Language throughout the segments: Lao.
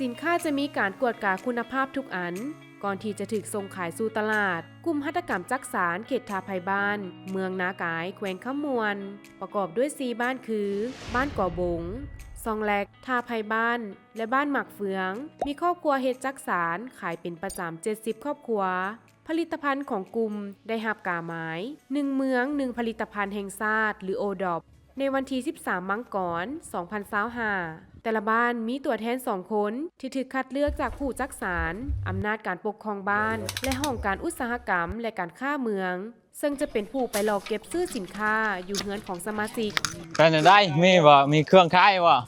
ສິນຄ້າຈະມີການກວດກາຄຸນນະພາບທຸກອັນ ກ່ອນທີ່ຈະຖືກສົ່ງຂາຍສູ່ຕະຫຼາດ. ກຸ່ມຫັດຖະກຳຈັກສານເຂດທ່າໄພບ້ານ ເມືອງນາກາຍ ແຂວງຄຳມ່ວນ ປະກອບດ້ວຍສີ່ບ້ານຄື ບ້ານກໍບົງ, ຊ່ອງແລັກ, ທ່າໄພບ້ານ ແລະ ບ້ານໝາກເຟືອງ ມີຄອບຄົວເຮັດຈັກສານຂາຍເປັນປະຈຳເຈັດສິບຄອບຄົວ. ຜະລິດຕະພັນຂອງກຸ່ມໄດ້ຮັບກາໝາຍ ໜຶ່ງເມືອງ ໜຶ່ງຜະລິດຕະພັນແຫ່ງຊາດ ຫຼື ໂອດອບ ໃນວັນທີສິບສາມ ມັງກອນ ສອງພັນຊາວຫ້າ. ແຕ່ລະບ້ານມີຕົວແທນສອງຄົນ ທີ່ຖືກຄັດເລືອກຈາກຜູ້ຈັກສານ, ອຳນາດການປົກຄອງບ້ານ ແລະ ຫ້ອງການອຸດສາຫະກຳ ແລະ ການຄ້າເມືອງ, ເຊິ່ງຈະເປັນຜູ້ໄປລອກເກັບຊື້ສິນຄ້າຢູ່ເຮືອນຂອງສະມາຊິກ. ເປັນຈັ່ງໃດ? ມີບໍ່? ມີເຄື່ອງຂາຍບໍ່?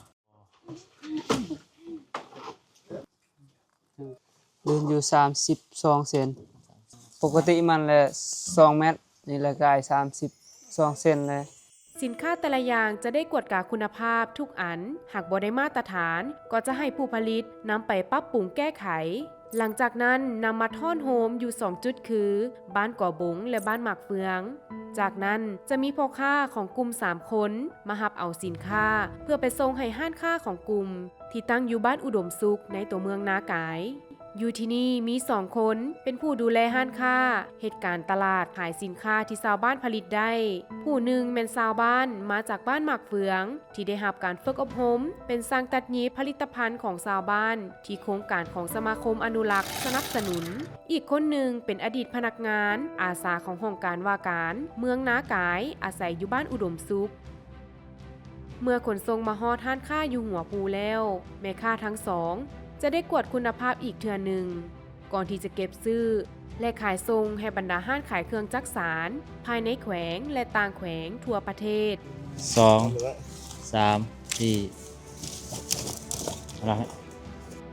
ເດີນຢູ່ສາມສິບສອງເຊັນ. ປົກກະຕິມັນແຫຼະສອງແມັດ, ນີ້ລະກາຍສາມສິບສອງເຊັນແຫຼະ. ສິນຄ້າແຕ່ລະຢ່າງຈະໄດ້ກວດກາຄຸນນະພາບທຸກອັນ, ຫາກບໍ່ໄດ້ມາດຕະຖານ ກໍຈະໃຫ້ຜູ້ຜະລິດນຳໄປປັບປຸງແກ້ໄຂ. ຫຼັງຈາກນັ້ນນຳມາທ້ອນໂຮມຢູ່ສອງຈຸດຄື ບ້ານກໍບົງ ແລະ ບ້ານໝາກເຟືອງ. ຈາກນັ້ນຈະມີພໍ່ຄ້າຂອງກຸ່ມສາມຄົນມາຮັບເອົາສິນຄ້າ ເພື່ອໄປສົ່ງໃຫ້ຮ້ານຄ້າຂອງກຸ່ມ ທີ່ຕັ້ງຢູ່ບ້ານອຸດົມສຸກ ໃນຕົວເມືອງນາກາຍ. ຢູ່ທີ່ນີ້ມີສອງຄົນເປັນຜູ້ດູແລຮ້ານຄ້າ, ເຮັດການຕະຫຼາດ, ຂາຍສິນຄ້າທີ່ຊາວບ້ານຜະລິດໄດ້. ຜູ້ໜຶ່ງແມ່ນຊາວບ້ານມາຈາກບ້ານໝາກເຟືອງ ທີ່ໄດ້ຮັບການຝຶກອົບຮົມເປັນຊ່າງຕັດຫຍິບຜະລິດຕະພັນຂອງຊາວບ້ານ ທີ່ໂຄງການຂອງສະມາຄົມອະນຸລັກສະໜັບສະໜູນ. ອີກຄົນໜຶ່ງເປັນອະດີດພະນັກງານອາສາຂອງຫ້ອງການວ່າການເມືອງນາກາຍ ອາໄສຢູ່ບ້ານອຸດົມສຸກ. ເມື່ອຂົນສົ່ງມາຮອດຮ້ານຄ້າຢູ່ຫົວພູແລ້ວ, ແມ່ຄ້າທັງສອງຈະໄດ້ກວດຄຸນນະພາບອີກເທື່ອໜຶ່ງ ກ່ອນທີ່ຈະເກັບຊື້ ແລະ ຂາຍສົ່ງໃຫ້ບັນດາຮ້ານຂາຍເຄື່ອງຈັກສານ ພາຍໃນແຂວງ ແລະ ຕ່າງແຂວງທົ່ວປະເທດ. ສອງ ສາມ ສີ່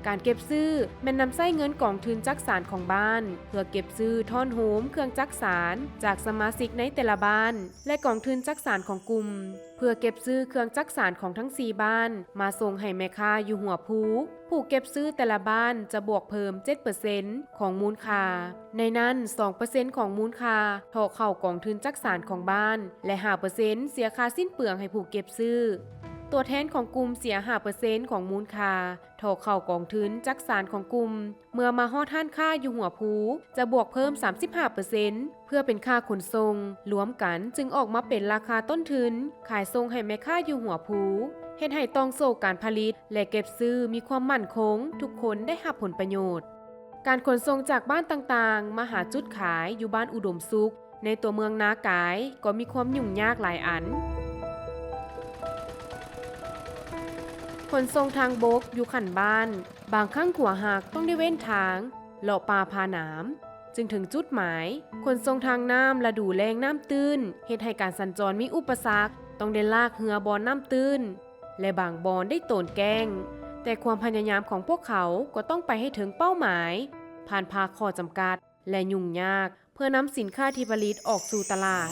ການເກັບຊື້ແມ່ນນຳໃຊ້ເງິນກອງທຶນຈັກສານຂອງບ້ານ ເພື່ອເກັບຊື້ທ້ອນໂຮມເຄື່ອງຈັກສານຈາກສະມາຊິກໃນແຕ່ລະບ້ານ ແລະ ກອງທຶນຈັກສານຂອງກຸ່ມ ເພື່ອເກັບຊື້ເຄື່ອງຈັກສານຂອງທັງສີ່ບ້ານ ມາສົ່ງໃຫ້ແມ່ຄ້າຢູ່ຫົວພູ. ຜູ້ເກັບຊື້ແຕ່ລະບ້ານຈະບວກເພີ່ມເຈັດເປີເຊັນຂອງມູນຄ່າ. ໃນນັ້ນ ສອງເປີເຊັນຂອງມູນຄ່າເທາະເຂົ້າກອງທຶນຈັກສານຂອງບ້ານ ແລະ ຫ້າເປີເຊັນເສຍຄ່າສິ້ນເປືອງໃຫ້ຜູ້ເກັບຊື້. ຕົວແທນຂອງກຸ່ມເສຍຫ້າເປີເຊັນຂອງມູນຄ່າເທາະເຂົ້າກອງທຶນຈັກສານຂອງກຸ່ມ. ເມື່ອມາຮອດຮ້ານຄ້າຢູ່ຫົວພູ ຈະບວກເພີ່ມສາມສິບຫ້າເປີເຊັນ ເພື່ອເປັນຄ່າຂົນສົ່ງ, ລວມກັນຈຶ່ງອອກມາເປັນລາຄາຕົ້ນທຶນຂາຍສົ່ງໃຫ້ແມ່ຄ້າຢູ່ຫົວພູ, ເຮັດໃຫ້ຕ່ອງໂສ້ການຜະລິດ ແລະ ເກັບຊື້ມີຄວາມໝັ້ນຄົງ, ທຸກຄົນໄດ້ຮັບຜົນປະໂຫຍດ. ການຂົນສົ່ງຈາກບ້ານຕ່າງໆມາຫາຈຸດຂາຍຢູ່ບ້ານອຸດົມສຸກ ໃນຕົວເມືອງນາກາຍກໍມີຄວາມຫຍຸ້ງຍາກຫຼາຍອັນ. ຂົນສົ່ງທາງບົກຢູ່ຂັ້ນບ້ານ ບາງຄັ້ງຂົວຫັກຕ້ອງໄດ້ເວັ້ນທາງ ເລາະປ່າຜ່າໜາມ ຈຶ່ງເຖິງຈຸດໝາຍ. ຂົນສົ່ງທາງນ້ຳລະດູແລ້ງນ້ຳຕື້ນ ເຮັດໃຫ້ການສັນຈອນມີອຸປະສັກ, ຕ້ອງໄດ້ລາກເຮືອບ່ອນນ້ຳຕື້ນ ແລະ ບາງບ່ອນໄດ້ໂຕນແກ້ງ. ແຕ່ຄວາມພະຍາຍາມຂອງພວກເຂົາກໍຕ້ອງໄປໃຫ້ເຖິງເປົ້າໝາຍ, ຜ່ານຜ່າຂໍ້ຈຳກັດ ແລະ ຫຍຸ້ງຍາກ ເພື່ອນຳສິນຄ້າທີ່ຜະລິດອອກສູ່ຕະຫຼາດ.